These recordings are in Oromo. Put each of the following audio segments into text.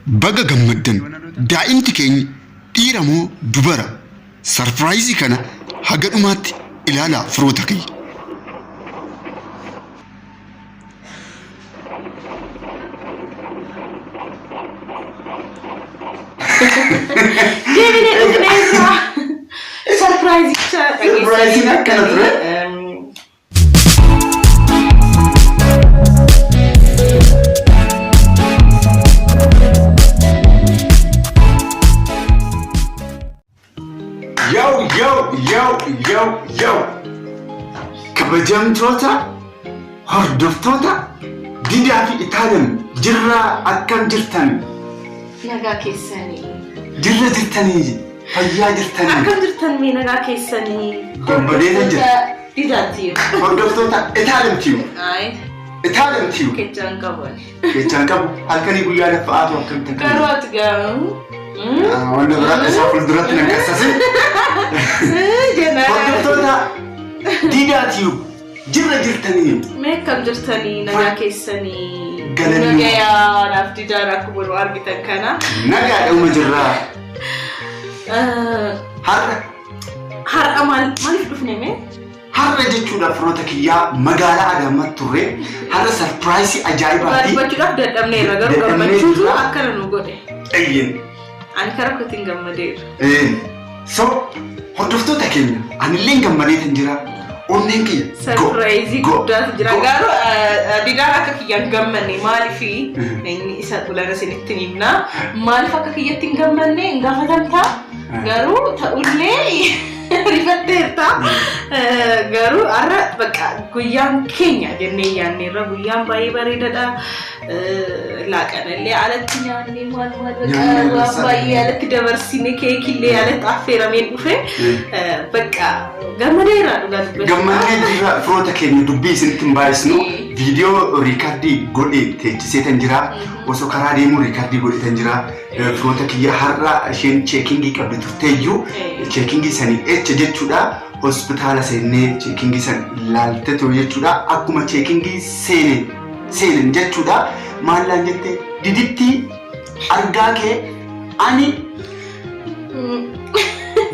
Baga gammaddan! Daa'imti keenya dhiira moo dubara? Sarpiraayizii kana haga dhumaatti ilaalaa firoota kiyya. Deebinee dhufneerra. Sarpiraayizicha Sarpiraayiziin akkana ture. Yow yow yow yow yow kabajamtoota hordoftoota Didaa fi Itaalan jirraa akkam jirtan? Nagaa keessanii. Jirra jirtanii fayyaa jirtanii. Akkam jirtan mee nagaa keessanii? Gammadeetan jira. Didaatti. Hordoftoota Itaalan tiyu. Ayi Itaalan tiyu. kechaan qaban. Jechaan qabu halkanii guyyaa laffa'aatu akkamitti akka Garuu ati garuu. Wanna biraa isaa fuulduratti na qassase. Jenna. Hordoftoota Didaa tiyu jirra jirtanii. Mee akkam jirtanii nagaa keessanii? Galanni. Nagayaa naaf didaan akkuma nu argitan kana. Nagaadha uma jirraa. Har'a Har'a maal maaliif dhufne mee? Har'a jechuudha firoota kiyyaa magaalaa Adaamaatti turre har'a sarpiraayisii ajaa'ibaati. Dubbachuudhaaf dadhabneerra garuu Dadhabnee gammachuutu jirra. akkana nu godhe. Eeyyeen. Ani karaa kootiin gammadeera. So hordoftoota keenya anillee gammadeetan jira. Onneen kiyya. go, Sarpiraayizii go, guddaatu jira. go. Garuu didaan akka kiyyaan gammanne maaliif inni isa ulana isinitti himna. Maaliif akka kiyyatti hin gammanne hin gaafatamta. Garuu ta'ullee rifatteerta. Garuu har'a bakka guyyaan keenya jennee yaadneerra guyyaan baay'ee bareedaadha. Laaqanallee alatti nyaannee maal maal bakka Nyaannee waan barsaa. baay'ee alatti dabarsine keekillee alatti affeerameen dhufe. Bakka gammadeera dhugaa dubbachuu. Gammannee jirra firoota keenya dubbii isinitti hin baay'isnu viidiyoo riikardii godhe teechisee tan jira osoo karaa deemuu riikardii godhe tan jira Firoota kiyya har'a isheen cheekingii qabdi turteeyyuu cheekingii sanii echa jechuudha hospitaala seennee cheekingii san laalte ture jechuudha akkuma cheekingii seene seenen jechuudha maallaan jette diditti argaa kee ani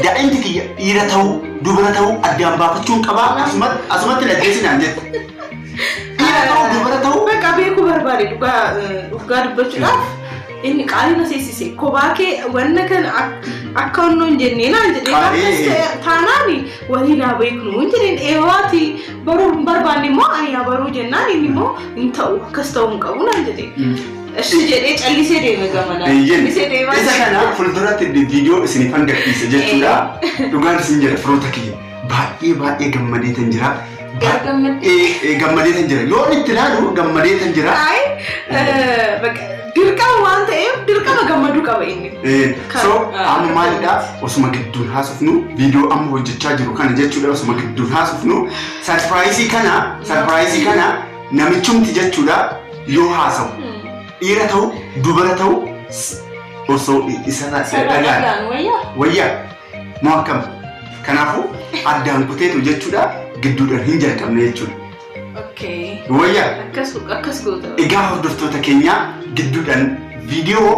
daa'imti kiyya dhiira ta'uu dubara ta'uu addaan baafachuun qabaa asumatti na geessinaan jette. Dhiira ta'uu dubara ta'uu Bakka beekuu barbaade dhugaa dhugaa dubbachuudhaaf inni qaalii na seessise kophaa kee wanna kana akka onnoo hin jennee naan jedhee Qaalii. akkas ta'e taanaan waliin haa beeknu hin jedheen eewaati baruu hin barbaanne immoo ani haa baruu jennaan inni immoo hin ta'u akkas ta'uu hin qabu naan jedhe. Ishi jedhee callisee deeme gamanaa. Eeyyen. Callisee deemaa Isa kana fuulduratti viidiyoo isiniifan gadhiisa jechuudha. Dhugaan isin jedha firoota kiyya. Baay'ee baay'ee gammadeetan jira. Gammaddee? Baay'ee gammadeetan jira. Yoon itti ilaalu gammadeetan jira. Ay, bakka dirqama waan ta'eef dirqama gammaduu qaba inni. So amma maalidha osuma gidduun haasofnu viidiyoo amma hojjechaa jiru kana jechuudha osuma gidduun haasofnu sarpiraayizii kana namichumti jechuudha yoo haasawu dhiira ta'u dubara ta'u osoo isarraa Sarara dhagaan dhagaan wayyaa. wayyaa Moo akkam? Kanaafuu addaan kuteetu jechuudha gidduudhaan hin jalqabne jechuudha. Okay. Wayyaa Akkas akkas goota. egaa hordoftoota keenyaa gidduudhaan viidiyoo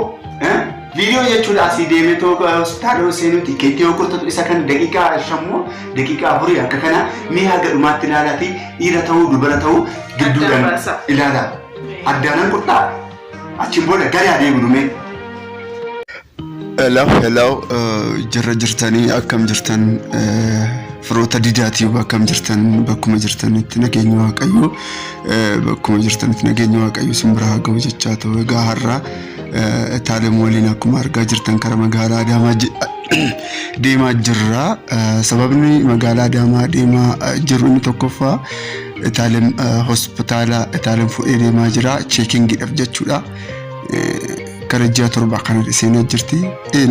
viidiyoo jechuudha asii deemee too hospitaala yoo seenuu tikeetii yoo kuttatu isa kan daqiiqaa shammoo daqiiqaa afurii akka kana mee haga dhumaatti ilaalaati dhiira ta'uu dubara ta'uu gidduudhaan Addaan baasa. ilaalaa. Addaanan qudhaa achiin booda gara adeemnu mee. Hello, hello, jirra jirtanii akkam jirtan firoota didaatiif akkam jirtan bakkuma jirtanitti nageenya waaqayyoo bakkuma jirtanitti nageenya waaqayyoo isin bira haa ga'u jechaa ta'u egaa har'a Itaalem waliin akkuma argaa jirtan kara magaalaa Adaamaa deemaa jirra. Sababni magaalaa Adaamaa deemaa jirru inni tokkoffaa Itaalem hospitaala Itaalem fuudhee deemaa jira cheekingiidhaaf jechuudha. Gara ji'a torbaa kana seenee jirti.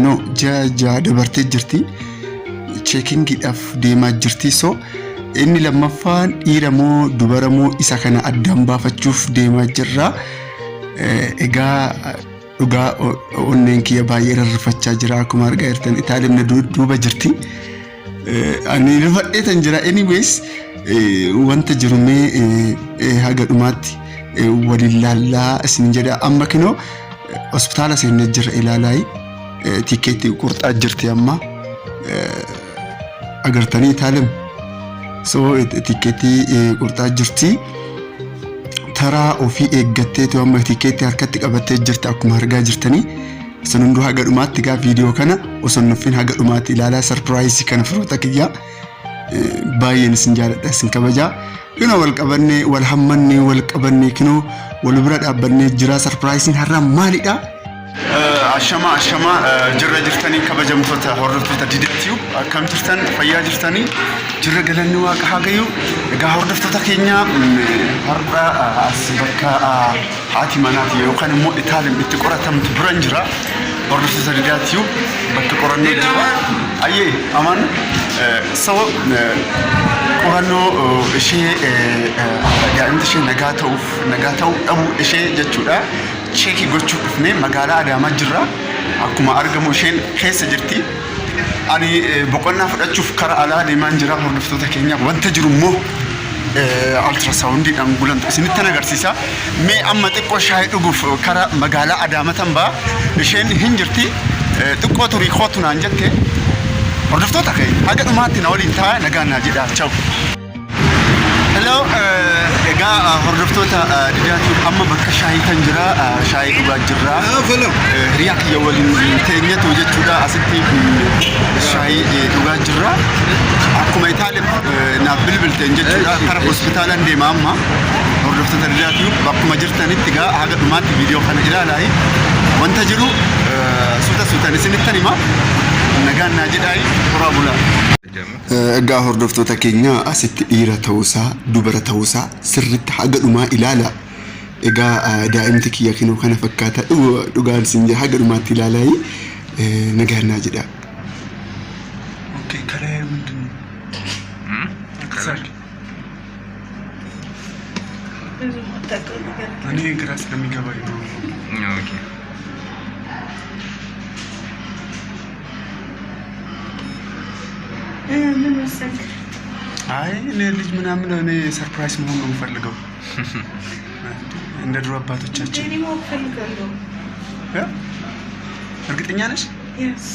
No ji'a ja'a dabartee jirti. Cheekingiidhaaf deemaa jirti. So inni lammaffaan dhiira moo dubara moo isa kana addaan baafachuuf deemaa jirra. Egaa dhugaa onneen kiyya baay'ee rarrifachaa jira akkuma argaa jirtan Itaaleen na duuba jirti. Ani rifadheetan jira anyways wanta jiru mee haga dhumaatti waliin laallaa isin jedha amma kinoo Hospitaala seennee jirra ilaalaa, tikeetii qurxaa jirti amma agartanii Itaalem. So tikeetii qurxaa jirti. Taraa ofii eeggatteetu amma tikeetii harkatti qabattee jirti akkuma argaa jirtanii. Sun hunduu haga dhumaatti gaa viidiyoo kana osoo hin nuffin haga dhumaatti ilaalaa, surprise kana firoota kiyyaa. Baay'een isin jaaladha, isin kabajaa. Kinoo wal qabannee, wal hammannee, wal qabannee, kinoo wal bira dhaabbannee jira. Surpriseiin har'aa maalidha? Ashama ashama, jirra jirtanii kabajamtoota hordoftoota Didatiyuu, akkam jirtan? Fayyaa jirtanii? Jirra, galanni waaqa haa gayu. Egaa hordoftoota keenya, har'a as bakka haati manaati yookaan immoo Itaalin itti qoratamtu biran jira. Hordoftoota Didatiyuu, bakka qorannoo jira. Ayyee aman so qorannoo ishee, daa'imti ishee nagaa ta'uuf nagaa ta'uu dhabuu ishee jechuudha. Check gochuu dhufnee magaalaa Adaamaa jirra. Akkuma argamu isheen keessa jirti. Ani boqonnaa fudhachuuf kara alaa deemaan jira hordoftoota keenya. Wanta jiru immoo ultrasoundiidhaan gulantu isinittan agarsiisa. Mee amma xiqqoo shaayii dhuguuf kara magaalaa Adaamatan ba'a. Isheen hin jirti. Xiqqoo turii kootu naan jette. Hordoftoota keenya, haga dhumaatti na waliin taa'aa, nagaan naa jedhaa. Ciao. Hello, egaa hordoftoota Didaatiif, amma bakka shaayii kan jira, shaayii dhugaa jirra. Hiriyaa kiyya waliin teenyatu jechuudha, asitti shaayii dhugaa jirra. Akkuma Itaalif naaf bilbilteen jechuudha, kara hospitaalaan deema amma. Hordoftoota Didaatiif, bakkuma jirtanitti egaa haga dhumaatti viidiyoo kana ilaalaa. Wanta jiru suuta suutaan isinittan hima. Nagaan naa jedhaa, horaa bulaa. Egaa hordoftoota keenya, asitti dhiira ta'uusaa dubara ta'uusaa sirriitti haga dhumaa ilaala. Egaa daa'imti kiyya kinoo kana fakkaata, dhugaan isin jira, haga dhumaatti ilaalaa, nagaan naa jedha. Okay, ከላይ ምንድን ነው? ከላይ ብዙም አታውቀው ነገር። እኔ ግራ ስለሚገባኝ ነው። Okay. ምን ወሰንክ? አይ እኔ ልጅ ምናምን፣ እኔ surprise መሆን ነው የምፈልገው እንደ ድሮ አባቶቻችን። እኔ ማወቅ እፈልጋለሁ። እ? እርግጠኛ ነሽ? Yes.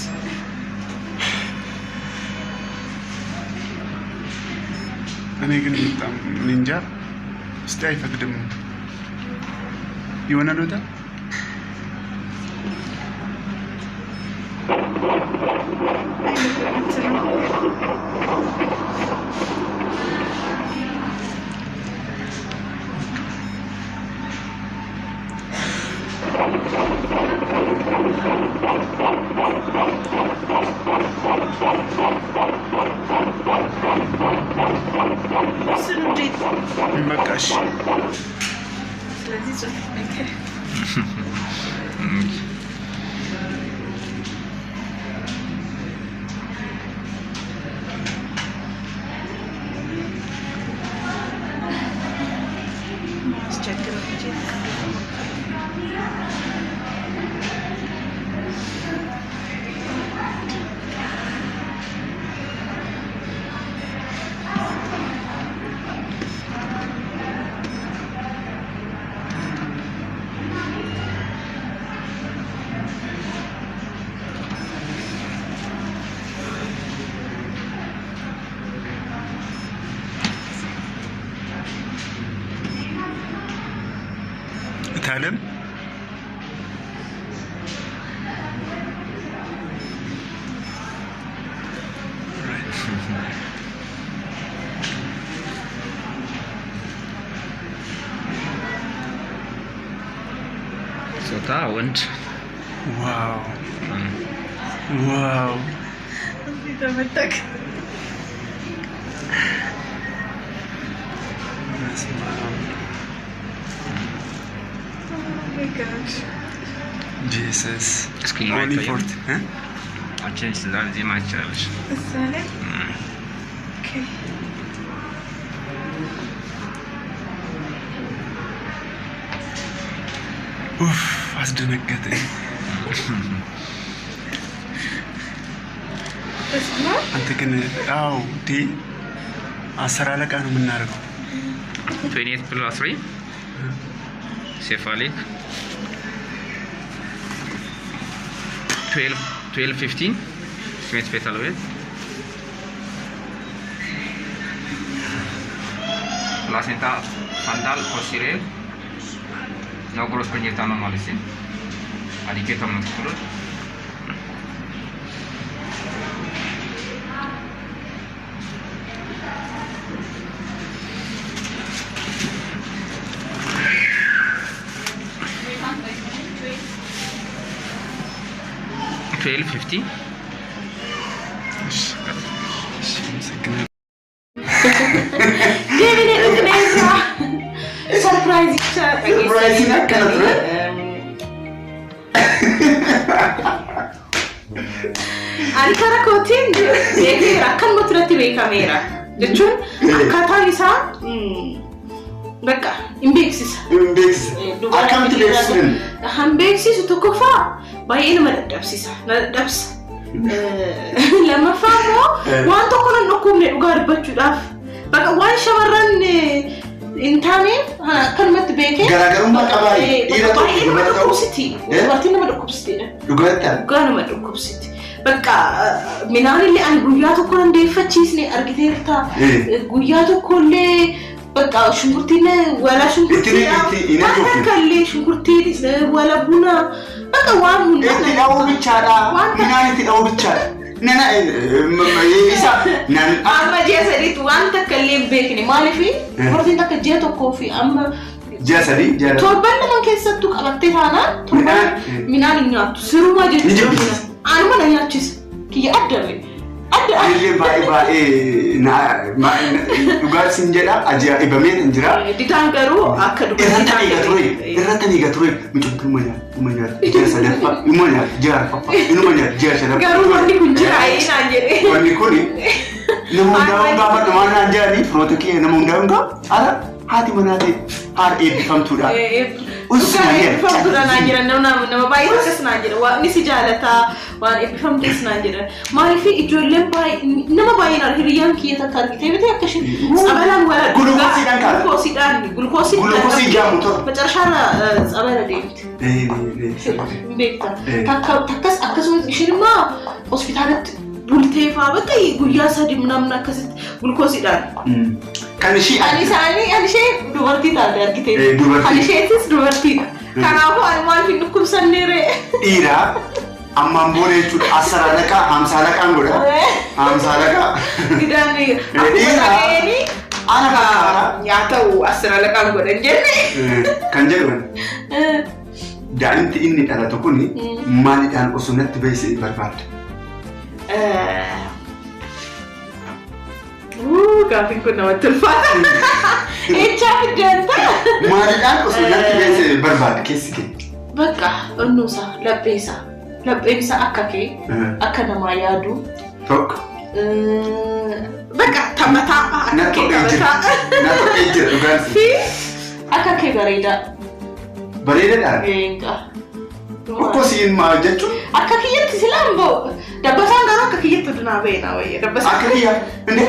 እኔ ግን በጣም እኔ እንጃ፣ ውስጤ አይፈቅድም። ይሆናል በጣም። አይነት ነው። እሱን እንዴት? በቃ እሺ። ስለዚህ ጽሁፍ ነገር አስቸግረው እንጂ። እታለም። ጾታ ወንድ። Wow, wow! ተመታክ። በስመ አብ። My God. Jesus. Screen ላይ Only ይታያል። ፎርት አንቺ ነሽ እዛ እዚህ ማየት ትችላለሽ። እዛ ላይ፣ okay. ኡፍ፣ አስደነገጠኝ። በስመ አብ። አንተ ግን አዎ ዲ 10 አለቃ ነው የምናደርገው። 28 plus 3 cephalic. 12 12 15 estimated fetal weight. Placenta fundal posterior. No gross congenital anomalies. Adequate amniotic fluid. 12:50. አመሰግናለሁ። Deebinee dhufneerra. Surpriseicha Surpriseiin akkana ture. Ani karaa kootiin beekeera, akkanuma turetti beekameera jechuun akkaataan isaa bakka hin beeksisa. Hin beeksisa. Akkamitti beeksisuu danda'a? Kan beeksisu tokkoffaa baay'ee nama dadhabsiisa. Na dadhabsa. Lammaffaa immoo waan tokko nan dhukkubne dhugaa dubbachuudhaaf. Bakka waan shamarran hin taane akkanumatti beekee. Garaagarummaa qabaa dhiira tokko Baay'ee nama dubara ta'u. dhukkubsiti. Dubartiin nama dhukkubsitidha. Dhugaatti Dhugaa nama dhukkubsiti. Bakka midhaan illee ani guyyaa tokko nan deeffachiisne argiteerta. Guyyaa tokko illee bakka shunkurtiin wala shunkurtii Itti hin waan ajoofne. takka illee shunkurtii wala buna bakka waan hundaa Itti dha'uu bichaadha. Waan Midhaan itti dha'uu bichaadha. Nana isa nan Amma ji'a 3tti waan takka illee hin beekne, maaliif dubartiin takka ji'a tokkoo fi amma ji'a 3 ji'a 2. Torban lama keessattuu qabattee taanaan torban Midhaan, midhaan hin nyaattu sirumaa Ni jechuudha. jibbisiisa. Anuma na nyaachisa. Kiyya adda bee. Adda. Anillee baay'ee baay'ee dhugaa sin jedha, ajaa'ibamee kan jira. Didaan garuu akka dubartii Irratti eega ture, irratti eega ture, mucaan dhuma nyaata, dhuma nyaata, ji'a sadaffaa, dhuma nyaata, ji'a arfaffaa, dhuma nyaata, ji'a shanaffaa. Garuu wanni kun jira naan jedhee. Wanni kun nama hundaa gaafa dhumaa naan jedhanii, firoota kee nama hundaa hundaa ala haati manaa ta'e haadha eebbifamtuudha. Dhugaa eebbifamtuudha naan jedhan, nama baay'ee akkas naan jedhan, waaqni si jaalataa waan eebbifamtees naan jedhan. Maaliif ijoolleen baay'ee nama baay'een arge, hiriyyaan kiyya takka argitee miti akka isheen tsabalaan wala Gulukoosiidhaan kaata. Gulukoosiidhaan gulukoosii Gulukoosii jaamu tola. Macarashaarra tsabala deemti. Hin beekta. Takkas akkasumas isheen immoo hospitaalatti bultee fa'aa bakka guyyaa 3 ምናምን akkasitti gulukoosiidhaan. Kan ishii Ani isaanii ani ishee dubartii taate argite. Dubartii. Ani isheetis dubartiidha. Kanaafuu ani maaliif hin dhukkubsanne ree? Dhiiraa ammaan booda jechuudha asara alaqaa hamsa alaqaan godha. Hamsa alaqaa. Didaan akkuma Dhiiraa. dhaga'eeni Ana fakkaata. Yaa ta'u asira alaqaan godhan jenne. Kan jedhu daa'imti inni dhalatu kun maalidhaan osoo natti beeksise barbaadda? Gaaffiin kun namatti ulfaata. Echaa fiddeenta. Maalidhaan osoo natti beeksise barbaadda keessi kee? Bakka onnuusaa lapheesaa lapheensaa akka kee akka namaa yaadu. Tokko. Bakka taphataa akka Na kee tuqee jira. taphataa. Na tuqee jira dhugaan. Fi akka kee bareedaa. Bareedaadha. Eenga. Okkoo siin maal jechuun? Akka kiyyatti silaan ba'u. Dabbasaan garuu akka kiyyatti dunaa ba'e wayya. Dabbasaan. Akka kiyya. Inde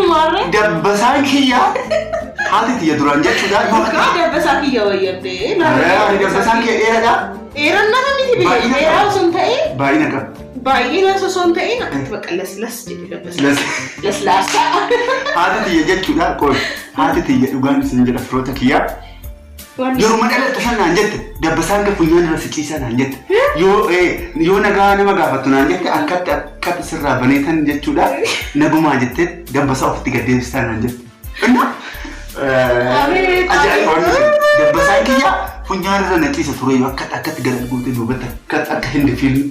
Maarree. dabbasaan kiyya haati tiyya duraan jechuudha. Yoo Dhugaa dabbasaa kiyya wayyadde. Ani dabbasaan kiyya dheeraadha. Dheerannaa miti biyya. Baay'ina Dheeraa qaba. osoo hin ta'in Baay'ina qaba. baay'ina osoo hin ta'in akkatti bakka laslas jedhe dabbasaa. Laslaasaa. Haati tiyya jechuudha. Qoy haati tiyya dhugaan isin jedha, firoota kiyyaa. Yeruma dhalattu san naan jette, dabbasaan kee funyaan irra si ciisaa naan jette. Yoo nagaa nama gaafattu naan jette, akkatti akkatti sirraa baneetan jechuudha. Nagumaa jettee dabbasaa ofitti gad deebistaa naan jette. Inna Abeet, ajaa'iba wanni abeet. kun. Dabbasaan kiyya funyaan irra na ciisa ture yoo akkatti akkatti gad guutee duubatti akkatti akka hindi fiilmi.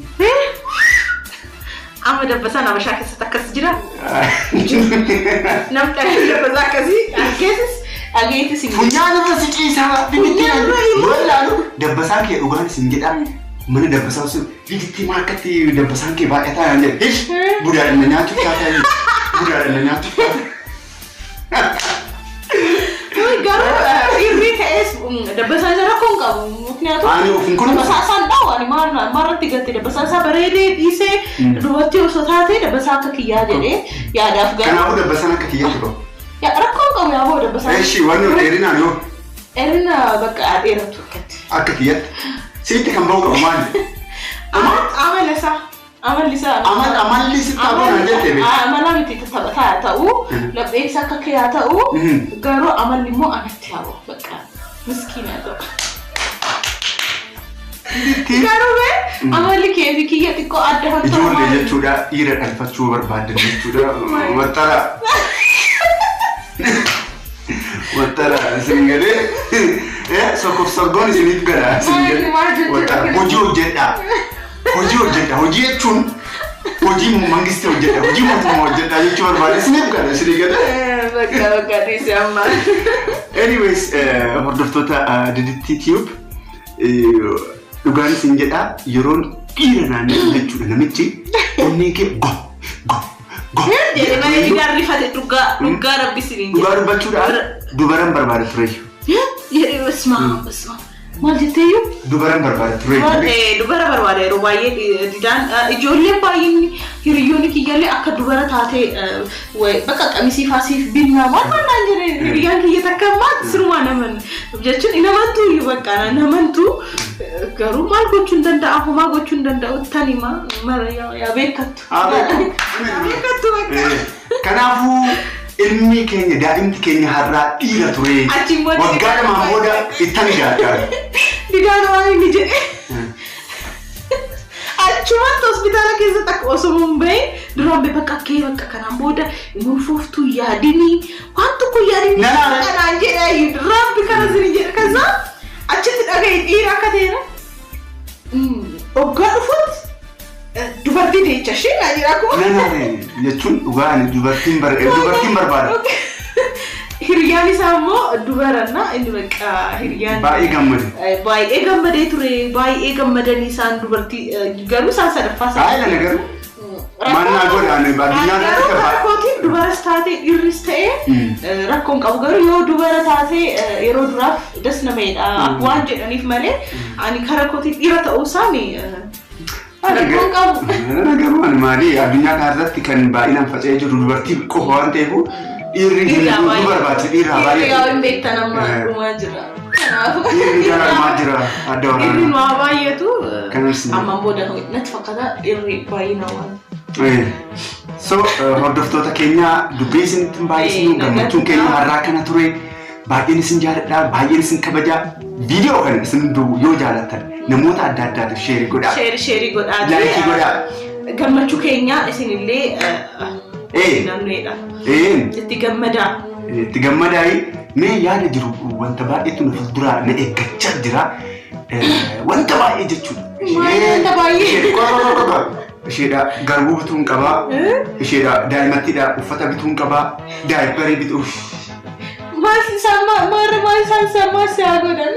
Amma dabbasaan Habashaa keessatti akkas jira. Namni dabbasaa akkasii argeetis dhageetis hin Funyaan irra si ciisaa. Funyaan irra immoo? Yoo ilaalu dabbasaan kee dhugaan isin jedha. Mana dabbasaa sun biditti maa akkatti dabbasaan kee baay'ataa naan jedhe. Ish, budaadhaan na nyaachuuf taataa, budaadhaan na nyaachuuf taataa. Garuu dhiirri ta'es dabbasaa isa rakkoo hin qabu. ምክንያቱም Ani of hin kunuunsu. dabbasaa isaan dhawu ani maal maalirratti gatte dabbasaa isaa bareedee dhiisee dubartii osoo taate dabbasaa akka kiyyaa jedhee yaadaaf garuu. Kanaafuu dabbasaan akka kiyyatti qabu. Yaa rakkoo hin qabu yaa boo dabbasaa. Eshi wanni dheerinaan yoo Dheerina bakka dheeratu akkatti. Akka kiyyatti. Sitti kan ba'u qabu maali? Amala isaa. Amalli isaa Amalli sitti haa bu'u naan jette beektu. Amala miti taphataa ta'u, lapheen isaa akka kee haa ta'u, garuu amalli immoo anatti haa bu'u. Bakka miskiina ta'u. Garuu bee amalli kee fi kiyya xiqqoo adda haa ta'u. Ijoollee jechuudha dhiira dhalfachuu barbaadan jechuudha. Waxxara. Waxxara isin galee sokkof sorgoon isiniif gala isin galee. Maal jechuudha? Waxxara hojii hojjedhaa. Hojii hojjedhaa. Hojii jechuun hojii mangistii hojjedhaa. Hojii mootummaa hojjedhaa jechuu barbaade isiniif gala isin galee. Bakka bakka dhiise amma. Anyways, hordoftoota Didittii Tube, dhugaan isin jedhaa, yeroon dhiira naannoo jechuudha namichi onneen kee go go go. Jedhe malee didaan rifate, dhugaa dhugaa rabbi isiniin Dhugaa dubbachuudhaan dubaran barbaada tureeyyu. Jedhe basmaa basmaa. Maal jetteeyyuu? Dubaran barbaada tureeyyu. Dubara barbaada yeroo baay'ee didaan. Ijoolleen baay'een hiriyoonni kiyyallee akka dubara taatee bakka qamisii faasiif binnaa maal maal naan jedhe. Hiriyyaan kiyya takka ammaa sirumaa naman jechuun hin amantuu iyyuu, bakka namantuu, garuu maal gochuu hin danda'a, homaa gochuu hin danda'u tanima mara yaa beekattu. Haa beektu. Yaa beekattu bakka. Kanaafuu ilmi keenya, daa'imti keenya har'aa dhiira ture. Achiin booda Waggaa 2n booda ittan ijaarraa. Didaan waan inni jedhe achumatti hospitaala keessatti akka osoo hin bahin duraan bee bakka kee bakka kanaan booda nuufooftuu yaadinii waan tokko yaadinii Nana. Kanaan jedhe rabbi kana isin jedhe kaza achitti dhagaye dhiira akka ta'e hoggaa dhufutti dubartii deecha ishee naa jira akkuma. Nana jechuun dhugaa ani dubartiin barbaada. Hiriyyaan isaa immoo dubaranna inni bakka hiriyyaan. Baay'ee gammade. Baay'ee gammadee ture, baay'ee gammadanii isaan dubartii, garuu isaan sadaffaa Baay'ee nana garuu maal naa godha ani addunyaa Garuu irratti karaa kootiin dubaras taate dhiirris ta'e rakkoon qabu, garuu yoo dubara taate yeroo duraaf das nama jedha waan jedhaniif malee ani karaa kootiin dhiira ta'uu isaani rakkoon qabu. Nana garuu ani maali, addunyaa kana irratti kan baay'inaan faca'ee jiru dubartii qofa waan ta'eef dhiirri hin Dhiirri nu baay'ee. barbaachisa dhiirraa Dhiirri yaa baay'ee. hin beektan amma dhumaa jira. Kanaafuu Dhiirri jaalalamaa jira adda dhiirri waraanaa. nu haa baay'atu. Kanas ni- Ammaan booda natti fakkaata dhiirri baay'inaan waan. So hordoftoota keenya, dubbii isinitti hin baay'isnu, gammachuun keenya har'aa kana ture. Baay'een isin jaaladha, baay'een isin kabaja. Viidiyoo kana isin yoo jaalattan namoota adda addaatiif share godhaa. Share share godhaa. Like godhaa. Gammachuu keenya isinillee namneedha. Itti gammadaa. Itti gammadaayi. Mee yaada jiru wanta baay'eetu nu fuulduraa na eeggachaa jira. Wanta baay'ee jechuudha. Maal wanta baay'ee? Ishee Isheedha garbuu bituun qabaa. Isheedha daa'imattiidha uffata bituun qabaa. Diaper bituu. Maal isaan maal maal isaan isaan maal si haa godhan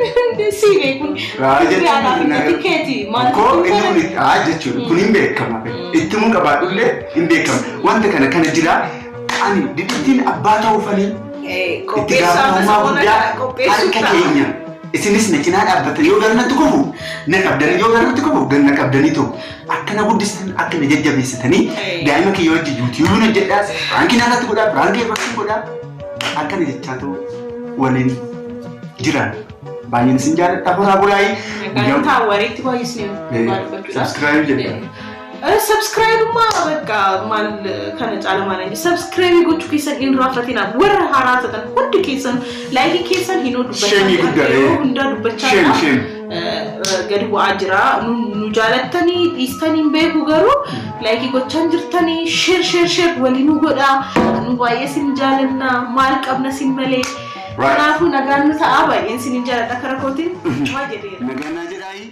si beekun. Kiriyaadhaaf tikeeti maal Koo inni kun haa jechuudha kun hin beekama. Itti mun qabaadhullee hin beekama. Wanta kana kana jira ani didittiin abbaa ta'uufanii itti gaafatamummaa guddaa harka keenya. Isinis na cinaa dhaabbatan, yoo garnatti kufu na qabdanii, yoo garnatti kufu ganna qabdanii tokko akka na guddistan, akka na jajjabeessitanii daa'ima kiyya wajji YouTubeiin hojjedhaas, prank irratti godhaa, prank irratti godhaa akkana jechaa ta'u waliin jiran. Baay'een isin jaalladha, horaa bulaayii. Nagaan wariitti baay'isnee dubbachuudha. Subscribe jedha. Subscribe maa bakka maal kana caala maal inni subscribe gochuu keessan hin raafatina, warra haaraa ta'an hundi keessan like keessan hin Shame guddaa, yeroo hundaa dubbachaa Shame, jira. shame. Gadi bu'aa jira. Nu jaalattanii dhiistanii hin beeku, garuu like gochaa jirtanii share share share walii nu godhaa. Nu baay'ee sin jaalanna, maal qabna sin malee. Kanaafuu nagaan nu ta'a, baay'een sin jaaladha karaa kootiin. Maal jedheera. Nagaan naa jedhaayi.